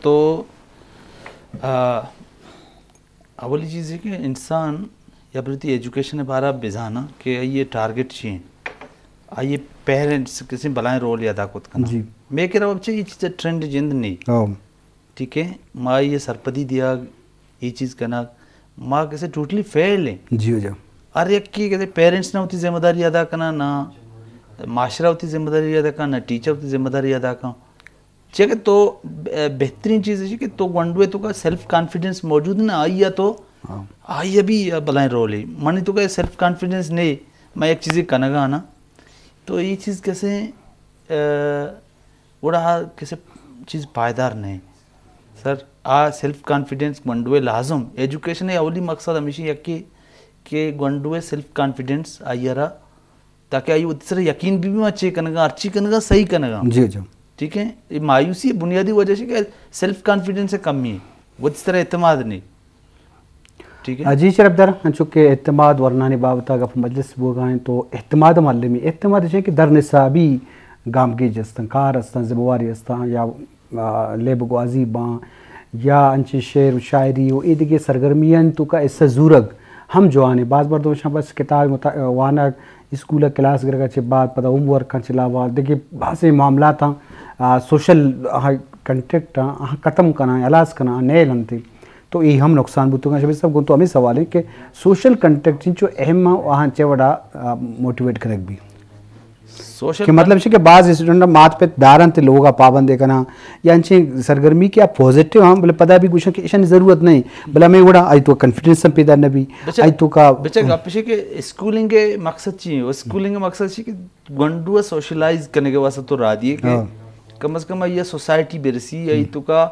تو آ، اولی چیز ہے کہ انسان یا پھر تئی ایجوکیشن بارہ بزانا کہ آئی ٹارگٹ چی ہیں، آئی پیرنٹس کسی بلائیں رول ادا کت کنا۔ جی۔ میں کہ رب چاہیے یہ چیز ٹرینڈ جند نہیں۔ ٹھیک ہے، ما یہ سرپدی دیا، یہ چیز کنا، ما کسے ٹوٹلی فیل ہیں۔ جی ہو جا۔ ہر یک کی کہتے پیرنٹس نہ ہوتی ذمہ داری ادا کنا، نہ معاشرہ ہوتی ذمہ داری ادا کنا، نہ ٹیچر ہوتی ذمہ داری ادا کنا۔ چیکہ تو، ب-، بہترین چیز ہے کہ تو گونڈوے تو کا سیلف کانفیڈنس موجود نہ آئی تو، آئی بھی بلائیں رول ہے۔ منی تو کا سیلف کانفیڈنس نہیں، میں ایک چیزیں کنگا نا، تو یہ چیز کسے، آ، گڑا کسے چیز پائیدار نہیں۔ سر، آ سیلف کانفیڈنس گونڈوے لازم۔ ایجوکیشن اولی مقصد ہمیشہ یکی کہ گونڈوے سیلف کانفیڈنس آئی را، تاکہ آئی وتی سر یقین بھی، بھی ما چے کنگا، ہرچی کنگا، صحیح کنگا۔ جی، جی۔ ٹھیک ہے؟ یہ مایوسی بنیادی وجہ ہے کہ سیلف کانفیڈنس کمی ہے، وتی سر اعتماد نہیں۔ ٹھیک ہے؟ جی شرف دار، انچو کہ اعتماد ورنانی بابت گپ مجلس بوگا ہیں تو اعتماد معلمی، اعتماد ہے کہ در نصابی گامگیج استن، کار استن، ذمہ واری استن یا، آ، لیب گوازی باں یا انچیں شعر و شاعری و اے دگہ سرگرمیانی توکا حصہ زورگ ہم جوان ہے۔ باز مردم شاں بس کتاب مطا-، وانگ، اسکول کلاس گرگا چہ بعد پدا ہوم ورکاں چہ علاوہ دگہ بازیں معاملاتاں، آ، سوشل، آ، کنٹیکٹ آں، آ، ختم کناں، ہلاس کناں، نیل انت۔ تو اے ہم نقصان بوتگاں۔ شبیر صاحب، گوں تو ہمیں سوال ہے کہ سوشل کنٹیکٹ چنچو اہم آں، آہاں چہ وڑا، آ، موٹیویٹ کنگ بی؟ سوشل کہ مطلب چہ کہ بعض اسٹوڈنٹ مات پت دارن تے لوگا پابندے کناں یا انچیں سرگرمی کہ آ پوزیٹیو ہاں، بلے پدا بھی گوشن کہ ایشانی ضرورت نہیں، بلے ہمیں وڑا آئی تو کانفیڈنس ہم پیدا نہ بی، بچا-، آئی تو کا بچا گپ چہ کہ اسکولنگ مقصد چی ہے؟ اسکولنگ مقصد چی کہ گونڈو سوشلائز کنگ واسطے تو را دیے کہ کم از کم یہ سوسائٹی برسی، آئی تو کا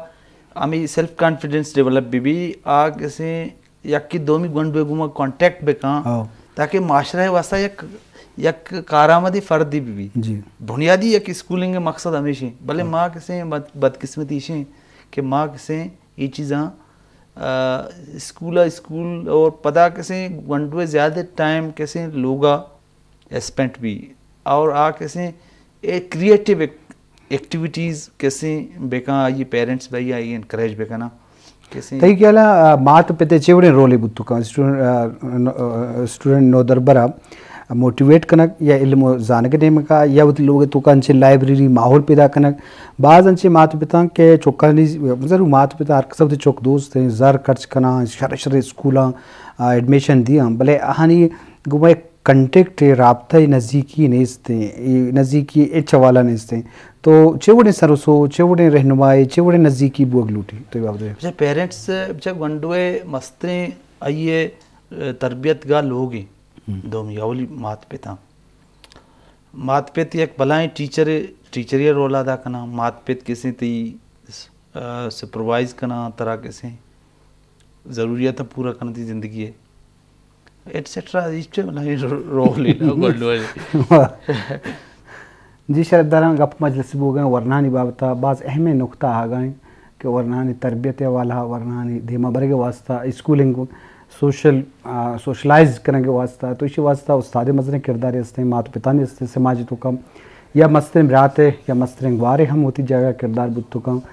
ہمیں سیلف کانفیڈنس ڈیولپ بی بی، آ کسے یکے دومی گونڈوے گوما کانٹیکٹ بکاں، تاکہ معاشرہ واسطہ یک، یک کارآمدی فردی بی بی۔ جی۔ بنیادی یک اسکولنگ مقصد ہمیشہ، بلے ما کسے بد-، بدقسمتی ایشیں کہ ما کسے یہ چیزاں، آ، اسکول، اسکول اور پدا کسے گونڈوے زیادہ ٹائم کسے لوگا اسپینڈ بی اور آ کسے اے کریئیٹو ایک-، ایکٹیویٹیز کسے بکاں، آئی پیرنٹس بھائی آئی انکریج بکناں کسے۔ تئی خیالا، آ، مات پتے چے وڑیں رولے بوتو کاں اسٹوڈنٹ، آ، نو-، آ، اسٹوڈنٹ نودربرا موٹیویٹ کنگ یا علم و زانگ نیمگا یا وتی لوگ توکا انچیں لائبریری ماحول پیدا کنگ؟ باز انچیں مات پتاں کہ چکانی، ضرور مات پتا ہر کس وتی چک دوست ہیں، زر خرچ کناں، شر شر اسکولاں، آ، ایڈمیشن دیاں، بلے آہانی گوما یک کنٹیکٹ، رابطہ، نزیکی نیست ہیں، اے نزیکی ہچ حوالہ نیست ہیں۔ تو چے وڑیں سر و سوج، چے وڑیں رہنمائی، چے وڑیں نزیکی بوگ لوٹی تو یہ بابت؟ اچھا، پیرنٹس، اچھا، گونڈوے مستریں آئیے، اے، تربیت گاہ لوگ ہیں۔ دومی اولی مات پتا۔ مات پت یک بلائیں ٹیچر، ٹیچری رول ادا کناں۔ مات پت کسے تئی، اے، سپروائز کناں، ترا کسے ضروریات پورا کناں تئی زندگی ہے۔ ایٹسیٹرا، ایشتے مطلب رول ہے نا، گونڈو ہے۔ جی شرف داراں، گپ مجلس بوگا ہیں ورنانی بابتا، باز اہمیں نقطہ آگا ہیں کہ ورنانی تربیت حوالہ، ورنانی دیما برگ واسطہ، اسکولنگ، سوشل، آ، سوشلائز کنگ واسطہ، تو اسی واسطہ استاد مزنیں کرداری ہستیں، مات پتانی ہستیں، سماجی توکا یا مستریں برات ء یا مستریں گوار ء ہم وتی جاگہ کردار بوت کنت۔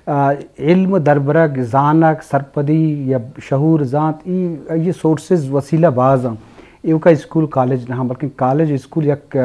آ، علم دربرگ، زانگ، سرپدی یا شعور زانت، ای، ای سورسز وسیلہ باز ہیں۔ ایوکا اسکول کالج نہ، بلکہ کالج اسکول یک،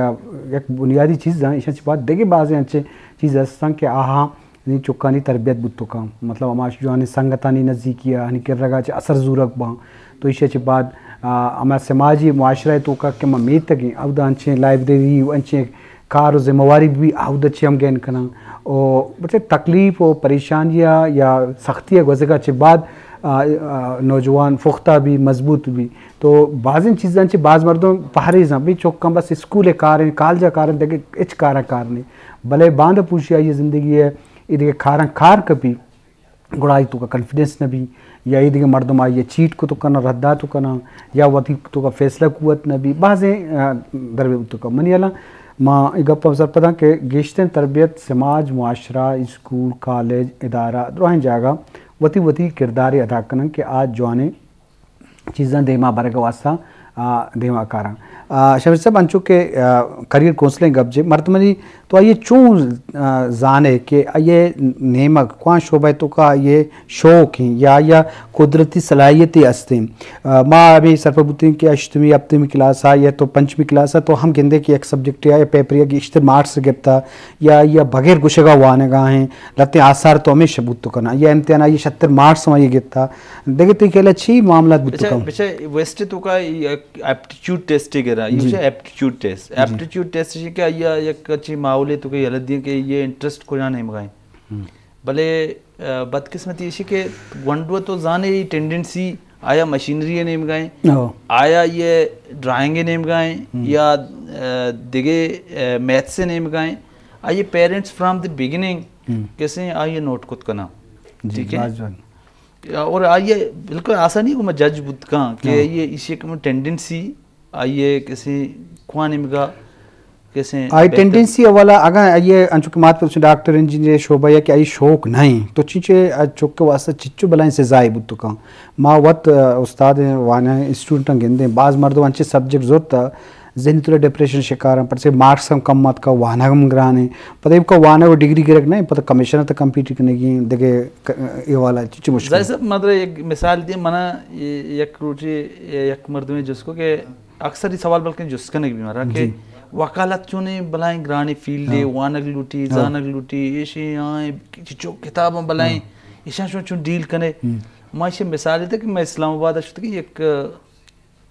یک بنیادی چیز ہیں، ایشاں چہ بعد دگہ بازیں انچیں چیز ہستن کہ آہاں نی چکانی تربیت بوت کنت، مطلب ہماش جوانیں سنگتانی نزیکی ء آہانی کرگا چہ اثر زورگ باں۔ تو ایشی ء چہ بعد، آ، ہما سماجی معاشرہ ء توکا کہ ما میتگ ایں، اودا انچیں لائبریری و انچیں کار و ذمہ واری بھی اودا چہ ہم گین کناں۔ و بچے تکلیف و پریشانی ء یا سختی ء گوزگا چہ بعد، آ، آ، نوجوان پختہ بھی، مضبوط بھی۔ تو بازیں چیزاں چہ باز مردم پہریزاں، بھی چکاں بس اسکول ء کار ایں، کالج ء کار ایں، دگہ ہچ کاراں کار نہیں۔ بلے باند پوشی آئی زندگی ء اے دگہ کاراں کار کپی، گڑا آئی توکا کانفیڈنس نہ بی، یا اے دگہ مردم آئی ء چیٹ کت کناں، رد دات کناں، یا وتی توکا فیصلہ قوت نہ بی، بازیں، آ، دربے بوت کنت۔ منی ہیالا ما اے گپ ء سرپداں کہ گیشتریں تربیت سماج، معاشرہ، اسکول، کالج، ادارہ، دراہیں جاگہ وتی وتی کردارے ادا کنن کہ آ جوانیں چیزاں دیما برگ ء واسطہ آ، دیما کاراں۔ آ، شمیر صاحب، انچو کہ، آ، کریئر کونسلنگ گپ جے، مردمانی تو آئی چون، آ، زانے کہ آئی نیمگ کوان شعبہ توکا آئی شوق ہیں یا یا قدرتی صلاحیتی ہستیں؟ آ، ما ابھی سرپد بوتیں کہ اشتمی، ہپتمی کلاس آ یا تو پنچمی کلاس آ تو ہم گندے کہ یک سبجیکٹ یا پیپر یا گیشتر مارکس گپتا یا یا بغیر گشگا وانگا ہیں، لتے آثار تو ہمیشہ بوت کنا یا امتحان آئی شتر مارکس ہم آئی گپتا۔ دگہ تئی خیال چی معاملات بوت اچھا، کن؟ اچھا، ویسٹ توکا ایپٹیچیوڈ ٹیسٹ گرا، یہ جی۔ Aptitude test. جی۔ ایپٹیچیوڈ ٹیسٹ ہے کہ آئی یک اچھی ماحول توکا یلہ دیں کہ یہ انٹرسٹ کجا نیمگا ہیں۔ ہم۔ بلے، آ، بدقسمتی ایشی کہ گونڈو تو زانے یہ ٹینڈنسی آیا مشینری نیمگا ہیں، او۔ آیا یہ ڈرائنگ نیمگا ہیں، ہم۔ یا، آ، دگہ، آ، میتھس نیمگا ہیں۔ آئی پیرنٹس فرام دی بگننگ ہم۔ کسے آئی نوٹ کت کنا۔ جی، ٹھیک ہے؟ باز جوان۔ اور آئی بالکل آسانی کو میں جج بوت کاں کہ ہاں۔ یہ ایشی کہ ٹینڈنسی آئی کسے کوان نیمگا کسے آئی بہتر ٹینڈنسی والا اگاں آئی انچو کہ مات پر ڈاکٹر انجینئر شعبہ یا کہ آئی شوق نہیں تو چیچے چک کے واسطے چچو بلائیں سزائے بوت کاں۔ ما وت، آ، استاد وانا اسٹوڈنٹاں گندیں، بعض مردم انچے سبجیکٹ زورتا ذہنی طور ڈپریشن شکار ہیں، پرچہ مارکس ہم کم آتکا، وانگ ہم گران ہیں۔ پتہ ایوکا وانگ و ڈگری گرگ نہیں، پتہ کمیشن تک کمپیٹ کنگی ہیں، دگہ ک-، اے والا چچو مشکل۔ ظاہر صاحب، مطلب ایک مثال دی، منا یہ یک روچے یک مردمے جس کو کہ اکثر یہ سوال بلکہ جس کنگ بھی مارا کہ جی۔ وکالت چونے بلائیں گرانی فیلڈ ہے، ہاں۔ وانگ لوٹی، ہاں۔ زانگ لوٹی، ایشی آئیں چچو کتاب بلائیں، ہاں۔ ایشاں چون چون ڈیل کنے۔ ہم۔ ما ایشی مثال دیتا کہ میں اسلام آباد اشت کہ یک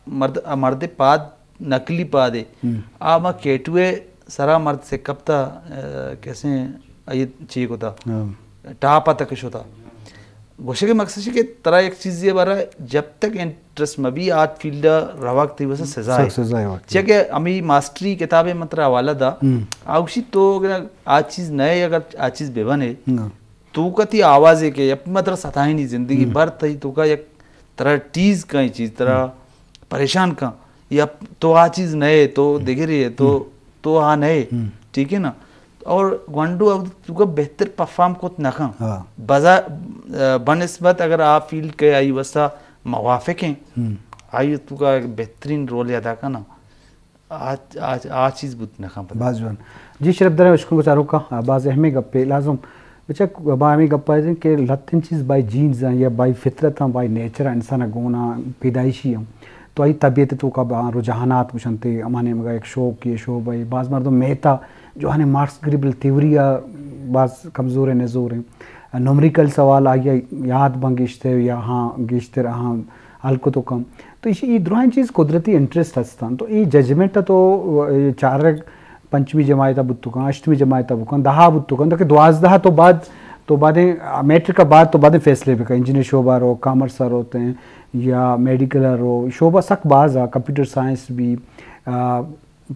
مرد، آ مرد پاد نقلی پادے۔ ہم۔ آ ما کیٹوے سرا مرد سے کپتا، آ، کسے آئی چی کتا۔ ہاں۔ ٹاپ آ تک شتا۔ گوشے کے مقصد ہے کہ ترا ایک چیز یہ بارا جب تک انٹرسٹ مبی آت فیلڈ روک تی واسطہ سزا ہے۔ سخت سزا ہے واقعی۔ چیا کہ ہمیں ماسٹری کتابیں متر حوالہ دا۔ ہم۔ آ گوشی تو اگر آ چیز نئے اگر آ چیز بے بنے۔ ہاں۔ تو کتی آوازے کہ اپ مطلب ستائیں نہیں زندگی ہم۔ بھر تھی تو کا یک ترا ٹیز کائیں چیز، ترا ہم۔ پریشان کاں، یا تو آ چیز نئے، تو ہم۔ دگرے ہے، تو، ہم۔ تو آ نئے، ہم۔ ٹھیک ہے نا؟ اور گونڈو اب تو کا بہتر پرفارم کت نہ کاں۔ ہاں۔ بزا-، آ، بنسبت اگر آ فیلڈ کے آئی واسطہ موافق ہیں، ہم۔ آئی تو کا بہترین رول ادا کرنا۔ آ، آ، آ چیز بوت نہ کاں پدا۔ باز جوان۔ جی شرف دریں اشکن گچاروکاں، آ، باز اہمیں گپے لازم۔ بچک، ما ہمیں گپ آئے کہ لتن چیز بائی جینز ہیں یا بائی فطرت ہیں، بائی نیچر ہیں، انسان گونا پیدائشی ہیں۔ تو آئی طبیعت تو کا با رجحانات گشنتے، ہمانے مگا ایک شوق یہ شعبہ ہے۔ باز مردم میتا جو ہنے مارکس گریبل تھیوری آ باز کمزور ہیں، نزور ہیں۔ نومریکل سوال آئی یاد بن گیشتر یا ہاں گیشتر ہاں حل کتو کم۔ تو ایشی ای درائیں چیز قدرتی انٹرسٹ ہستن۔ تو ای ججمنٹ تو، اے، چارگ پنچمی جماعت بوتو کن، ہشتمی جماعت بوتو کن، دہا بوتو کن، تاکہ دوازدہ تو بعد، تو بعدیں، میٹرک بعد تو بعدیں فیصلے بکن، انجینئر شعبہ رو، کامرس رو تے، یا میڈیکل رو، شعبہ سک باز آ، کمپیوٹر سائنس بھی، آ،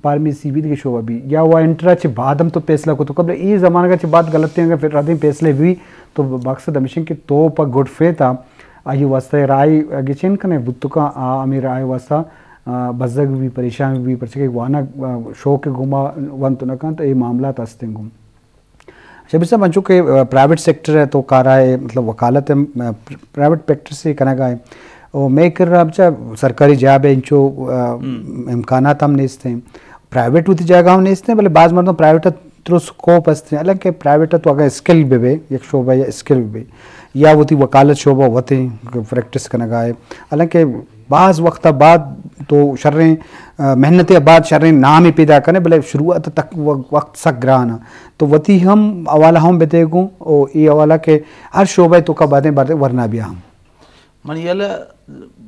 پارمیسی بھی، دگہ شعبہ بھی، یا وہ انٹرا چہ بعد ہم تو فیصلہ کو تو قبل ای زمانہ کا چہ بعد غلطیں اگر پھر ردیں فیصلے بھی تو مقصد ہمیشہ کہ تو پا گڈ فیتھ آ آئی واسطہ رائے گچین کنے بوتکا آ ہمیں رائے واسطہ، آ، بزگ بھی پریشان بھی پرچہ کہ وانگ، آ، شوق گما ونت نہ کن تو اے معاملات ہستیں گم۔ شبیر صاحب، انچو کہ، آ، پرائیویٹ سیکٹر ہے تو کارا ہے، مطلب وکالت ہے، آ، پرائیویٹ سیکٹر سے کنگا ہے۔ او مئے کرا بچا سرکاری جاب ہے، انچو، آ، ہم۔ امکانات ہم نیست ہیں۔ پرائیویٹ ہوتی جگہ ہم نیست ہیں، بلے بعض مردم پرائیویٹ ترو سکوپ است ہیں، حالانکہ پرائیویٹ تو اگر اسکل بے بے، یک شعبہ یا اسکل بے بے، یا وتی وکالت شعبہ وتے پریکٹس کنگا ہے، حالانکہ بعض وقت بعد تو شریں، آ، محنت بعد شریں نام پیدا کنے، بلے شروعات تک و-، وقت سک گران۔ تو وتی ہم حوالہ ہم بتے گوں، او ای حوالہ کہ ہر شعبہ تو کا باتیں باتیں ورنا بیا ہم۔ منی یلہ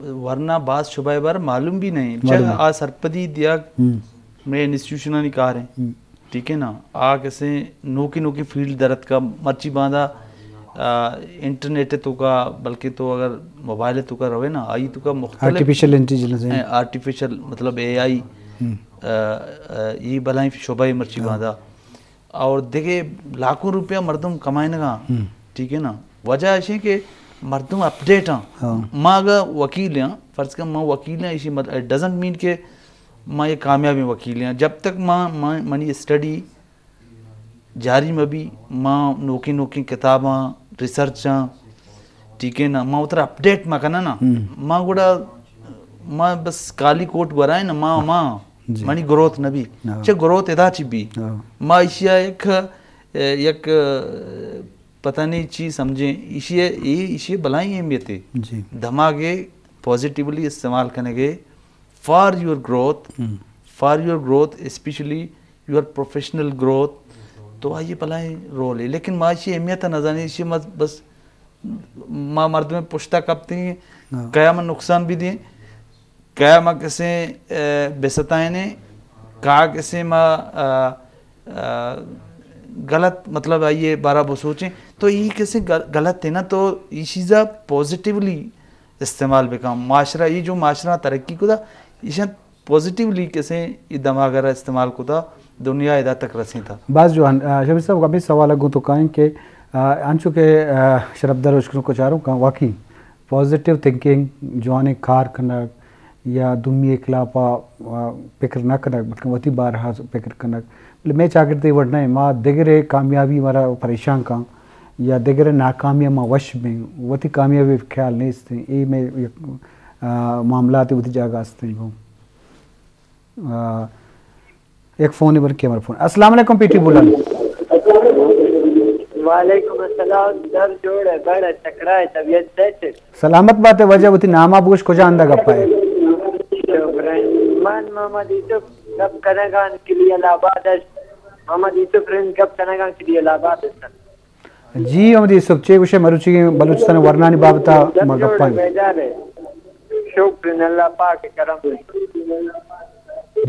ورنا باز شعبہ بار معلوم بھی نہیں۔ معلوم چہ نہیں۔ آ سرپدی دیا ہم۔ میں انسٹیٹیوشنانی کار ہیں۔ ہم۔ ٹھیک ہے نا؟ آ کسے نوکی نوکی فیلڈ درت کا مرچی باندا، آ، انٹرنیٹ تو کا، بلکہ تو اگر موبائل تو کا روے نا، آئی تو کا مختلف آرٹیفیشل انٹیلیجنس ہے۔ ہیں، آرٹیفیشل مطلب اے آئی، ہم۔ آ، آ، یہ بلائیں شعبہ مرچی ہاں۔ باندا۔ اور دگہ لاکھوں روپیہ مردم کمائنگا۔ ہم۔ ٹھیک ہے نا؟ وجہ ایشی کہ مردم اپڈیٹ ہیں۔ ہاں۔ ما اگر وکیل ہیں، فرض کر ما وکیل ہیں، ایشی مطلب، it doesn't mean کہ ما یہ کامیابیں وکیل ہیں۔ جب تک ما، ما، منی اسٹڈی جاری مبی، ما نوکیں نوکیں کتاباں، ریسرچاں، ٹھیک ہے نا، ما اترا اپڈیٹ ما کنا نا، ہم۔ ما گڑا ما بس کالی کوٹ گورائیں نا، ما، ما، جی۔ منی گروتھ نہ بی۔ ہاں۔ چہ گروتھ ادا چی بی؟ ہاں۔ ما ایشیا یک، یک پتہ نہیں چی سمجھیں، ایشی، ایشی بلائیں اہمیت ہے۔ جی۔ دماغ پازیٹیولی استعمال کنگے فار یور گروتھ، ہم۔ For your growth, especially your professional growth, تو آئی بلائیں رول ہے۔ لیکن ما ایشی اہمیت نہ زانی، ایشی ما بس ما مردم پشتا کپتی، ہاں۔ کیا من نقصان بھی دیں، کیا ما کسے، اے، بستائنے، کیا کسے ما، آ، آ، غلط، مطلب، آئیے بارہ بسوچیں، تو یہ کسے غل-، غلط ہے نا، تو یہ چیزا پازیٹیولی استعمال بکن۔ معاشرہ، یہ جو معاشرہ ترقی کتا، ایشاں پازیٹیولی کسے یہ دماغ را استعمال کتا، دنیا ادا تک رسیں تا۔ باز جوان، آ، شبیر صاحب، ہمیں سوال گوں تو کائیں کہ، آ، انچو کہ، آ، شرف دار اشکنو کو چاروں کا واقعی پازیٹیو تھنکنگ، جوانیں کار کنگ یا دومی خلاف ءَ، آ، پکر نہ کنگ، بلکہ وتی بارہ ءَ پکر کنگ۔ بلے مئے چاگرد اے وڑ نہ ایں، ما دگرے کامیابی مارا پریشان کن یا دگرے ناکامی ءَ ما وش بیں، وتی کامیابی خیال نیست ایں۔ اے مئے یک، آ، معاملات وتی جاگہ است ایں گوں۔ آ، یک فون بر کیمرہ فون۔ السلام علیکم پی ٹی بولان۔ وعلیکم السلام، سر جوڑ ہے، بڑ ہے، تکڑا ہے، طبیعت سیٹ ہے؟ سلامت بات ہے، واجہ وتی ناما بگوش، کجا اندا گپا ہے؟ شکر ہے۔ من محمد یوسف گپ کنگان کلیل آباد اش۔ محمد یوسف رند گپ کنگان کلیل آباد اش۔ جی، محمد یوسف، چے گوشے مروچی بلوچستان ورنانی بابتا ما گپاں۔ بیدار ہے۔ شکر اللہ پاک کرم۔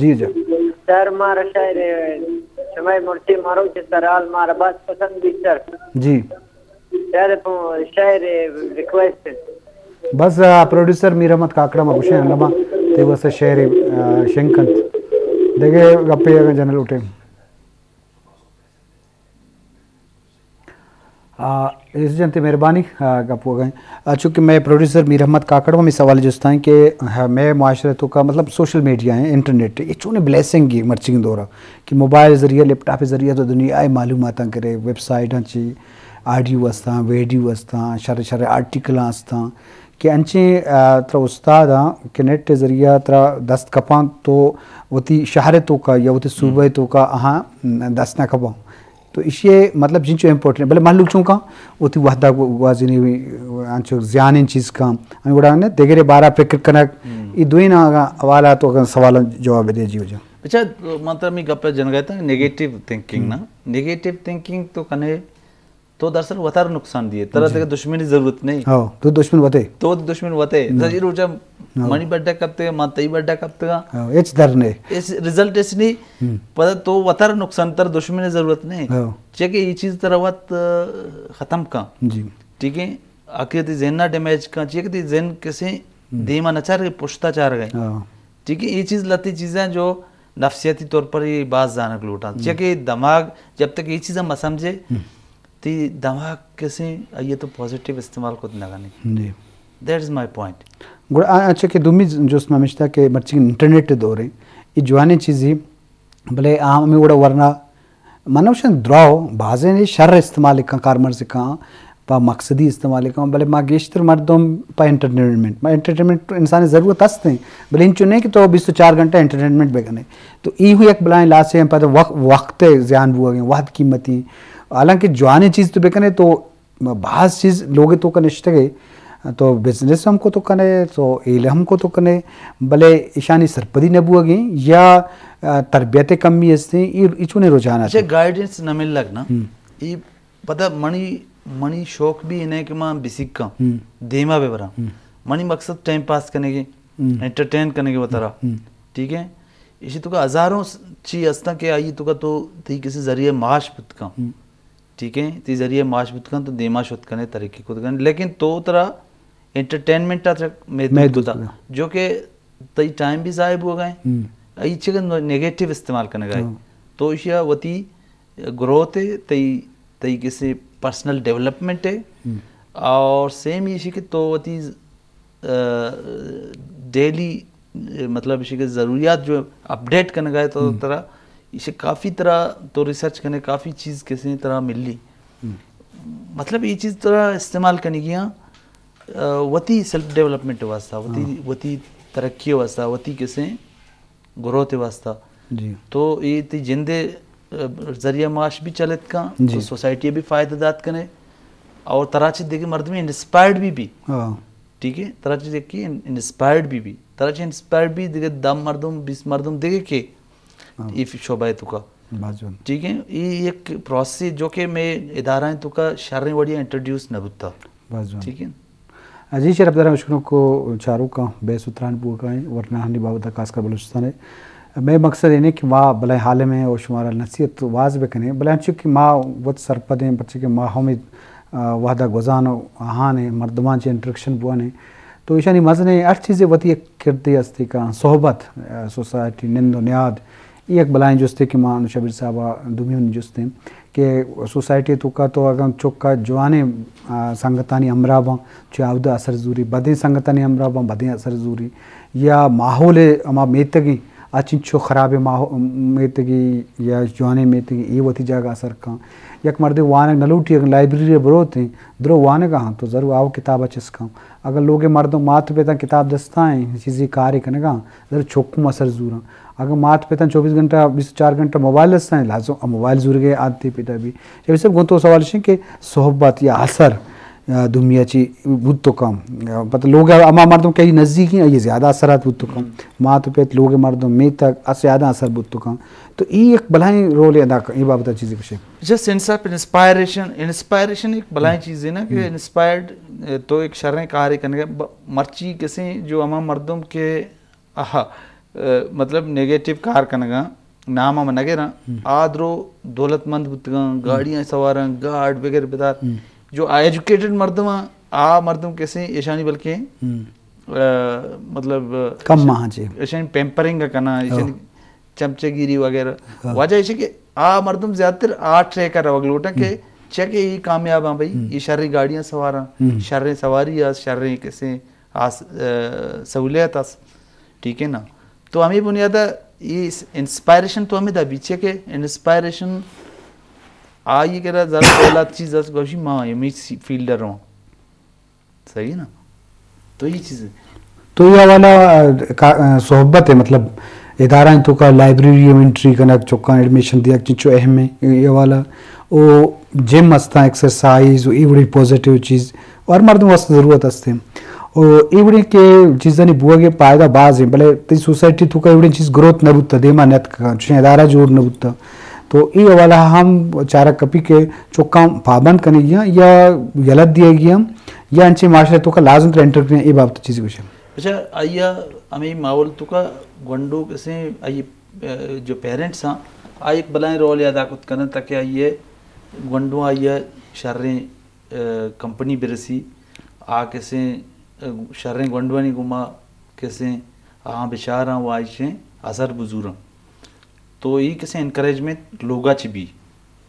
جی، جی۔ سر مارا شاعر ہے، شمئے مرچی مروچی سرال مارا بس پسند بیت سر۔ جی۔ شاعر پو-، شاعر ریکویسٹ۔ بس، آ، پروڈیوسر میر احمد کاکڑا ما گوشیں، انما تے واسطہ شعر، آ، شنگ کنت۔ دگہ گپے اگاں جنرل اٹھے۔ آ، اس جنتے مہربانی، آ، گپ ہو گئے۔ آ، چونکہ میں پروڈیوسر میر احمد کاکڑ ہمیں سوال جستائیں کہ، ہاں، میں معاشرے تو کا مطلب سوشل میڈیا ہے، انٹرنیٹ، یہ چونے بلیسنگ ہے مرچنگ دورہ کہ موبائل ذریعہ، لیپ ٹاپ ذریعہ تو دنیا آئے معلومات کرے، ویب سائٹ چی، آڈیو استاں، ویڈیو استاں، شر شر آرٹیکل استاں کہ انچیں، آ، ترا استاد کہ نیٹ ذریعہ ترا دست کپاں تو وتی شہر تو کا یا وتی صوبہ تو کا آہاں دست نہ کپاں۔ تو ایشی مطلب جنچو امپورٹنٹ، بلے مہلوک چونکا وتی وحدہ گو-، گوازینی انچو زیانین چیز کا، ہمیں گوڑا نے دگرے بارا فکر کنک، ای دوین آگا حوالہ تو اگر سوال جواب دے جی ہو جا۔ اچھا، من ترا می گپ جنگا تا نیگیٹو تھنکنگ نا، نیگیٹو تھنکنگ تو کنے تو دراصل وتارا نقصان دیئے، ترا دگہ دشمنی ضرورت نہیں۔ ہاں، تو دشمن وتے۔ تو دشمن وتے۔ زہیر روچا منی بڈا کپتگا، من تئی بڈا کپتگا۔ ہاں، ہچ در نہیں۔ اس رزلٹ اس نہیں، پدا تو وتارا نقصان، ترا دشمنی ضرورت نہیں۔ ہاں۔ چیکہ یہ چیز ترا وت، آ، ختم کن۔ جی۔ ٹھیک ہے؟ آخر تی ذہن نہ ڈیمیج کن، چیکہ تی ذہن کسے دیما نہ چار گئے، پشتا چار گئے۔ ہاں۔ ٹھیک ہے؟ یہ چیز لتی چیزیں جو نفسیاتی طور پر یہ باز زانگ لوٹاں۔ چیکہ دماغ جب تک یہ چیزیں مہ سمجھے، تی دماغ کسے آئیے تو پازیٹیو استعمال کت نہ کنی۔ جی۔ That is my point۔ گڑا آ-، اچھا کہ دومی جست ما مشتا کہ مرچی انٹرنیٹ دور ہیں، یہ جوانیں چیزی، بلے عام ہمیں وڑا ورنا، من وشن دراؤ، بازیں نے شر استعمال کن، کارمرز کن، پا مقصدی استعمال کن، بلے ما گیشتر مردم پا انٹرٹینمنٹ، ما انٹرٹینمنٹ انسان ضرورت ہست ہیں، بلے انچو نہیں کہ تو بیست و چار گھنٹہ انٹرٹینمنٹ بکنے۔ تو ای ہو یک بلائیں لاسے ہیں، پتہ وقت، وقت زیان بوگے، وقت قیمتی۔ حالانکہ جوانیں چیز تو بکنے تو باز چیز لوگ تو کا نشتگے، تو بزنس ہم کو تو کنے، تو ایل ہم کو تو کنے، بلے ایشانی سرپدی نہ بوگیں یا، آ، تربیت کمی ہستیں، ای، ای چونے رجحانات اچھا، ہیں۔ گائیڈنس نہ ملگ نا۔ ہم۔ ای پتہ منی، منی شوق بھی انہیں کہ من بسکاں، ہم۔ دیما بہ براں۔ ہم۔ منی مقصد ٹائم پاس کنگے، ہم۔ انٹرٹین کنگے وترا۔ ہم۔ ٹھیک ہے؟ ایشی تو کا ہزاروں س-، چی ہستاں کہ آئی تو کا تو تی کسی ذریعے معاش بوت کن۔ ہم۔ ٹھیک ہے، تی ذریعے معاش بوت کن تو دیما شت کنے، ترقی کت کنے، لیکن تو ترا انٹرٹینمنٹ آ تک محدود محدود کتا، کتا۔ جو کہ تئی ٹائم بھی ضائع ہو گئے، ہم۔ ای چکن نیگیٹو استعمال کنگا ہے۔ ہاں۔ تو اشیا وتی گروتھ ہے، تئی، تئی کسی پرسنل ڈیولپمنٹ ہے، ہم۔ اور سیم ایشی کہ تو وتی آ، ڈیلی، آ، مطلب، ایشی کہ ضروریات جو اپڈیٹ کنگا ہے تو ہم۔ ترا، ایشی کافی ترا تو ریسرچ کنے، کافی چیز کسے ترا ملی۔ ہم۔ مطلب، یہ چیز ترا استعمال کنگی ہاں، آ، وتی سیلف ڈیولپمنٹ واسطہ، وتی، ہاں۔ وتی ترقی ءِ واسطہ، وتی کسیں گروتھ ءِ واسطہ۔ جی۔ تو اے تئی جند ءِ، آ، ذریعہ معاش بھی چلت کن، جی۔ تو سوسائٹی ءَ بھی فائدہ دات کنے، اور ترا چہ دگہ مردمے انسپائرڈ بھی بی۔ ہاں۔ ٹھیک ہے؟ ترا چہ دگہ انسپائرڈ بھی بی۔ ترا چہ انسپائرڈ بھی دگہ دہ مردم، بیست مردم دگہ کہ ہاں۔ اے شعبہ ءِ توکا۔ باز جوان۔ ٹھیک ہے؟ اے یک پروسیس جو کہ مئے ادارہ ءِ توکا شریں وڑی ءَ انٹروڈیوس نہ بوتا۔ باز جوان۔ ٹھیک ہے؟ جی شرف دارم، اشکنوک ءُ چاروکاں، بحث ءُ تران بوگا ایں ورناہانی بابت ءَ، خاص کر بلوچستان ءِ۔ مئے مقصد اینیں کہ ما بلائیں عالم ایں اور شمارا نصیحت واز بکنیں، بلے انچو کہ ما وت سرپد ایں، پرچہ کہ ما ہمے، آ، وہدا گوزان ءُ آہان ایں، مردمان چہ انٹریکشن بوان ایں، تو ایشانی مزنیں ہر چیزے وتی یک کردے ہستی کن، صحبت، آ، سوسائٹی، نند ءُ نیاد، اے یک بلائیں جستے کہ ما انوں شبیر صاحب ءَ دومی ہم جست ایں کہ سوسائٹی ءِ توکا تو اگاں چکا جوانیں، آ، سنگتانی ہمراہ باں، چہ اودا اثر زوری، بدیں سنگتانی ہمراہ باں، بدیں اثر زوری، یا ماحول ءِ ہما میتگی، آ چنچو خرابیں ماحو-، میتگی یا جوانیں میتگی، اے وتی جاگہ اثر کن۔ یک مردے وانگ نہ لوٹی، اگاں لائبریری ءَ بروتیں، درو وانگ ءَ ہاں تو ضرور آو کتاب ءَ چست کن۔ اگاں لوگ ءِ مردم مات پتاں کتاب دستا ایں، چیزے کارے کنگا، ضرور چکوں اثر زوراں۔ اگاں مات پتاں چوبیس گھنٹہ، بیست چار گھنٹہ موبائل دستا ایں، لازم آ موبائل زورگ ءِ عادتے پیدا بی۔ شبیر صاحب، گوں تو سوال اش کہ صحبت یا اثر، آ، دومی ءَ چی بوت کن؟ آ، پتہ لوگ ءِ ہما مردم کہ نزدیک ایں، آئی زیادہ اثرات بوت کن۔ مات پت، لوگ ءِ مردم، میتگ، آ زیادہ اثر بوت کن۔ تو اے یک بلائیں رولے ادا کن، اے بابت ءَ چیزے گوشے۔ Just sense of inspiration, inspiration ایک بلائیں چیزے نا کہ انسپائرڈ، اے، تو ایک شریں کارے کنگے۔ ب-، مرچی کسیں جو ہما مردم کہ، آہا، اے، مطلب نیگیٹو کار کنگا، نام ہم نہ گراں، آ درو دولت مند بوتگاں، گاڑیاں سواراں، گارڈ وغیرہ بدار۔ جو ایجوکیٹڈ مردم آں، آ مردم کسیں ایشانی بلکیں، اے، مطلب، کم ایشان-، ماں جی۔ ایشانی پیمپرنگ کناں، ایشانی چمچہ گیری وغیرہ۔ واجہ ایشی کہ آ مردم زیادہ تر آ ٹریک ءَ روگ لوٹاں کہ چیا کہ اے کامیاب آں بھئی، اے شریں گاڑیاں سواراں، شریں سواری اس، شریں کسیں آس-، اے، سہولیت اس۔ ٹھیک ہے نا؟ تو ہمے بنیاد ءَ اے انسپائریشن تو ہمے دا بی، چیا کہ انسپائریشن آئی کرا زر دولت چیز اس، گوشی ما ہمے سی-، فیلڈ ءَ رواں۔ صحیح نا؟ تو اے چیز ہے۔ تو اے حوالہ، آ، کا-، آ، صحبت ہے، مطلب، ادارہ توکا لائبریری ءَ انٹری کنگ، چکاں ایڈمیشن دیگ چنچو اہم ہے، اے حوالہ۔ او جم استاں، ایکسرسائز، او اے وڑیں پازیٹیو چیز، او ہر مردم واسطہ ضرورت است۔ او اے وڑیں کہ چیزانی بوگ ءِ فائدہ باز ہیں، بلے تئی سوسائٹی توکا اے وڑیں چیز گروتھ نہ بوتا، دیما نیتکا، چشیں ادارہ جوڑ نہ بوتا۔ تو اے حوالہ ہم چارگ کپی کہ چکاں پابند کنگی ایں یا یلہ دیگی ایں یا انچیں معاشرہ توکا لازم تر انٹر کنگی ایں، اے بابت چیزے گوشے۔ اچھا، آئی ءَ ہمے ماحول توکا گونڈو کسیں آئی، اے، جو پیرنٹس آں، آ یک بلائیں رولے ادا کت کنن تاکہ آئی ءَ گونڈو آئی ءَ شریں، اے، کمپنی برسی، آ کسیں، اے، شریں گونڈوانی گوما کسیں آہاں بچاراں و آ ایشیں اثر بزوراں۔ تو اے کسیں انکریجمنٹ لوگا چہ بی،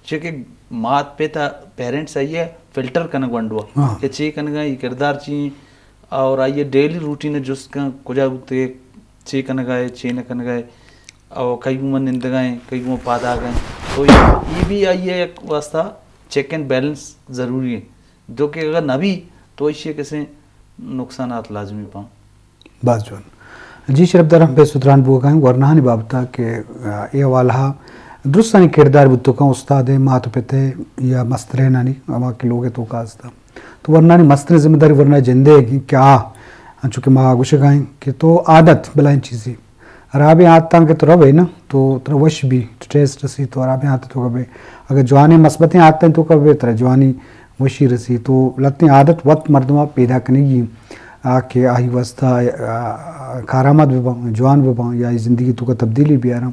چہ کہ مات پت ءَ، پیرنٹس آئی ءَ فلٹر کنگ گونڈو ءَ کہ چے کنگا، اے کردار چی ایں، اور آئی ءَ ڈیلی روٹین ءَ جست کن کجا بوتگے، چے کنگا ہے، چے نہ کنگا ہے، اور کئی گوما نندگا ہیں، کئی گوما پاداگا ہیں۔ تو اے، اے بھی آئی ءَ یک واسطہ چیک اینڈ بیلنس ضروری ہے۔ جو کہ اگر نہ بی تو ایشی ءَ کسیں نقصانات لازمی پاں۔ باز جوان۔ جی شرف دارم، بے سدران بوگا ایں ورناہانی بابت ءَ کہ، آ، اے حوالہ درستانی کردار بوت کن استاد ءِ، مات پت ءِ یا مسترینانی، ہما کہ لوگ ءِ توکا است۔ تو ورناہانی مستریں ذمہ داری ورنا جندے کہ آ، انچو کہ ما گوشگا ایں کہ تو عادت بلائیں چیزے۔ ہرابیں عادتاں کہ تو روے نا، تو ترا وش بی، ٹیسٹ رسی، تو ہرابیں عادت توکا بے۔ اگر جوانیں مثبتیں عادتیں توکا بے، ترا جوانی وشی رسی۔ تو لتیں عادت وت مردما پیدا کنگی آ کہ آئی واسطہ، آ، کارآمد بباں، جوان بباں یا آئی زندگی توکا تبدیلی بیاراں۔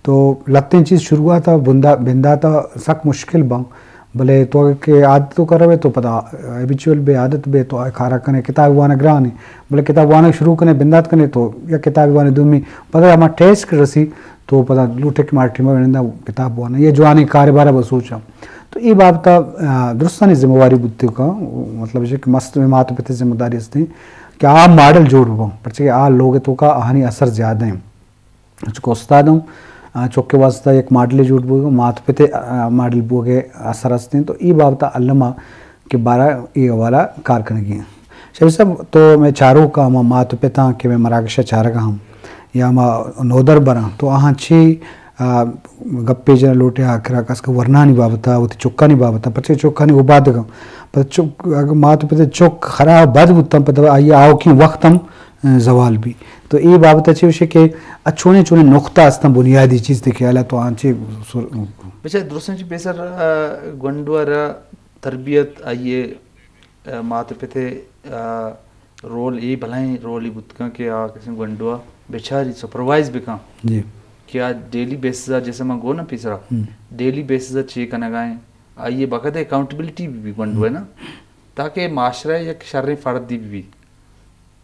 تو لتیں چیز شروعاتا بندا-، بنداتا سک مشکل باں، بلے تو اگہ کہ عادت توکا روے تو پدا ہیبیچول بے، عادت بے، تو آ کارا کنے۔ کتاب وانگ گران ہے، بلے کتاب وانگ شروع کنے، بندات کنے تو یا کتاب وانے دومی، پدا ہما ٹیسٹ رسی تو پدا لوٹے کہ مارا ٹیما بننداں کتاب وانا یا جوانیں کارے بارا بسوچاں۔ تو اے بابت ءَ، آ، درستانی ذمہ واری بوت کن، مطلب اش کہ مست مات پت ءِ ذمہ داری است کہ آ ماڈل جوڑ بباں، پرچہ کہ آ لوگ ءِ توکا آہانی اثر زیادہ ہیں۔ چونکہ استاد ہم، آ، چک ءِ واسطہ یک ماڈلے جوڑ بوگ، مات پت ءِ، آ، ماڈل بوگ ءِ اثر است ہیں۔ تو اے بابت ءَ الما کہ بارہ اے حوالہ کار کنگی ہیں۔ شبیر صاحب، تو مئے چاروکاں، ہما مات و پتاں کہ مئے مراگش ءَ چارگا ہم یا ہما نودربراں، تو آہاں چی، آ، گپے جنگ لوٹے آخرا کس کہ ورنانی بابتا، وتی چکانی بابتا، پرچہ چکانی اوبادگاں، پتہ چک، اگہ مات و پت چک خراب بد بوتاں، پتہ آئی آوکیں وقت ہم، آ، زوال بی۔ تو اے بابتا چی گوشے کہ اچھونے چونے نقطہ استاں بنیادی چیز تے خیالا تو آنچے سر-، بچار درستاں چی پیسر، آ، گونڈو ءَ را تربیت آئی ءِ، آ، مات پت ءِ، آ، رول اے بلائیں رولے بوت کن کہ آ کسیں گونڈو ءَ بچاری سپروائز بکن جی۔ کہ آ ڈیلی بیسز ءَ، جیسے من گو نا پیسرا، ہم۔ ڈیلی بیسز ءَ چے کنگا ایں، آئی ءِ باقاعدہ اکاؤنٹیبلٹی بہ بی گونڈو ءِ ہم۔ نا، تاکہ معاشرہ ءِ یک شریں فردے بہ بی۔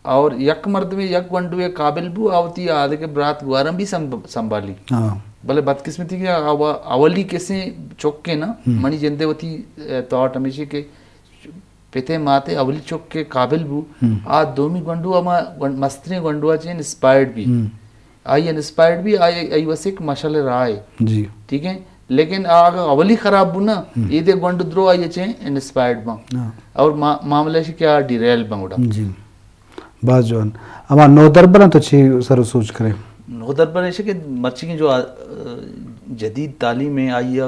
اور یک مردمے یک گونڈوے قابل بو، آ وتی آدگہ برات گواراں بھی سنب-، سنبھالی۔ ہاں۔ بلے بدقسمتی کہ آ-، اولی کسیں چکے نا، ہم۔ منی جندے وتی، اے، تھاٹ ہمیشی کہ پتے ماتے اولی چک کے قابل بو، ہم۔ آ دومی گونڈو ہما گون-، مستریں گونڈو چے انسپائرڈ بھی۔ ہم۔ آئی انسپائرڈ بھی، آئی، آئی واسطے ایک مشعل راہ ہے۔ جی۔ ٹھیک ہے؟ لیکن آ اگر اولی خراب بو نا، ہم۔ اے دے گونڈو درو آئی چے انسپائرڈ بن۔ ہاں۔ اور ما-، معاملہ شی کیا ڈیریل بن گڑا۔ جی۔ باز جوان۔ ہما نودربراں تو چی سر و سوچ کرے؟ نودربر ایشی کہ مرچی کی جو، آ، جدید تعلیم ہے، آئی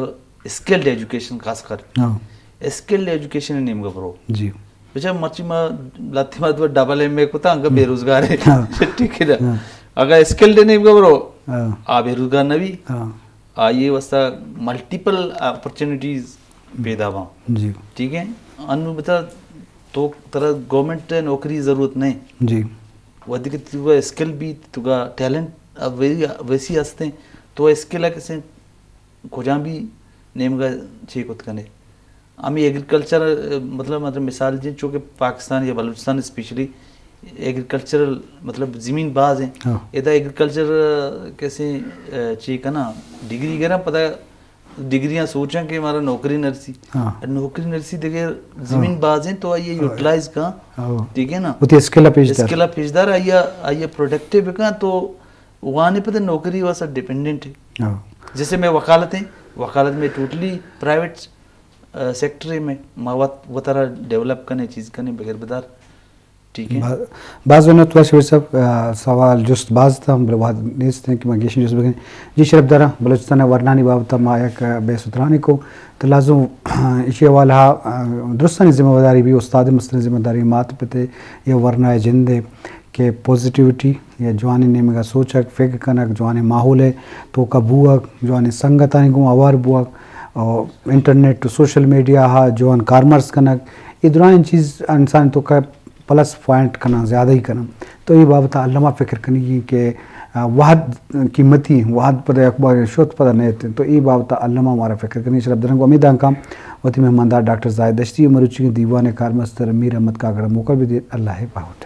اسکلڈ ایجوکیشن خاص کر۔ ہاں۔ اسکلڈ ایجوکیشن نیمگا برو۔ جی۔ بچار مرچی ما لاتی ما تو ڈبل ایم اے کتا، انگا ہم۔ بے روزگار ہے۔ ہاں۔ ٹھیک ہے نا؟ ہاں۔ اگر اسکلڈ نیمگا برو، ہاں۔ آ بے روزگار نہ بی۔ ہاں۔ آئی واسطہ ملٹیپل اپرچونیٹیز ہم۔ پیدا باں۔ جی۔ ٹھیک ہے؟ انو بتا تو ترا گورنمنٹ نوکری ضرورت نہیں۔ جی۔ وہدے کہ تو اسکل بی، تو کا ٹیلنٹ اب ویسی، ویسی ہستیں، تو اسکل کسے کجا بھی نیمگا چے کت کنے۔ ہمیں ایگریکلچر، مطلب، مطلب مثال جی، چونکہ پاکستان یا بلوچستان اسپیشلی ایگریکلچرل، مطلب، زمین باز ہیں۔ ہاں۔ ادا ایگریکلچر کسے، اے، چے کنا، ڈگری گرا پتہ ڈگریاں سوچاں کہ مارا نوکری نرسی۔ ہاں۔ نوکری نرسی دگہ زمین ہاں۔ باز ہیں تو آئی ہاں۔ یوٹیلائز کن۔ ہاں۔ ٹھیک ہے نا؟ وتی اسکل پیش دار۔ اسکل پیش دار، آئی، آئی پروڈکٹیو بکن تو وانے پتہ نوکری واسطہ ڈیپینڈنٹ ہے۔ ہاں۔ جیسے میں وکالت ہیں، وکالت میں ٹوٹلی پرائیویٹ، آ، سیکٹر ہے، میں ما وت-، وترا ڈیولپ کنے، چیز کنے، بغیر بدار۔ ٹھیک ہے۔ با-، باز منت وار شبیر صاحب، آ، سوال جست باز تھا، بلے وہد نیست ہیں کہ ما گیشیں جست بکنیں۔ جی شرپ دارا، بلوچستان ورنانی بابت ما یک، آ، بحث و ترانے کو، تو لازم، آ، اسی حوالہ، آ، درستانی ذمہ داری بھی، استاد مستریں ذمہ داری، مات پتے یا ورنا جندے کہ پوزیٹیوٹی یا جوانی نیمگا سوچک، فکر کنک، جوانی ماحول ہے، تو کا بوک، جوانی سنگتانی گوں آوار بوک، اور انٹرنیٹ و سوشل میڈیا ہا جوان کارمرز کنک، یہ درائیں چیز انسان تو کا پلس پوائنٹ کناں، زیادہ ہی کناں۔ تو اے بابت ءَ الما فکر کنگی کہ، آ، وہد قیمتی، وہد پدا یک بار شت پدا نیت۔ تو اے بابت ءَ الما مارا فکر کنگی۔ شرپ درنگ امیداں کم وتی مہماندار ڈاکٹر زاہد دشتی مروچی دیوان کارمستر میر احمد کاکڑ موکل بدیت۔ اللہ پاوٹ۔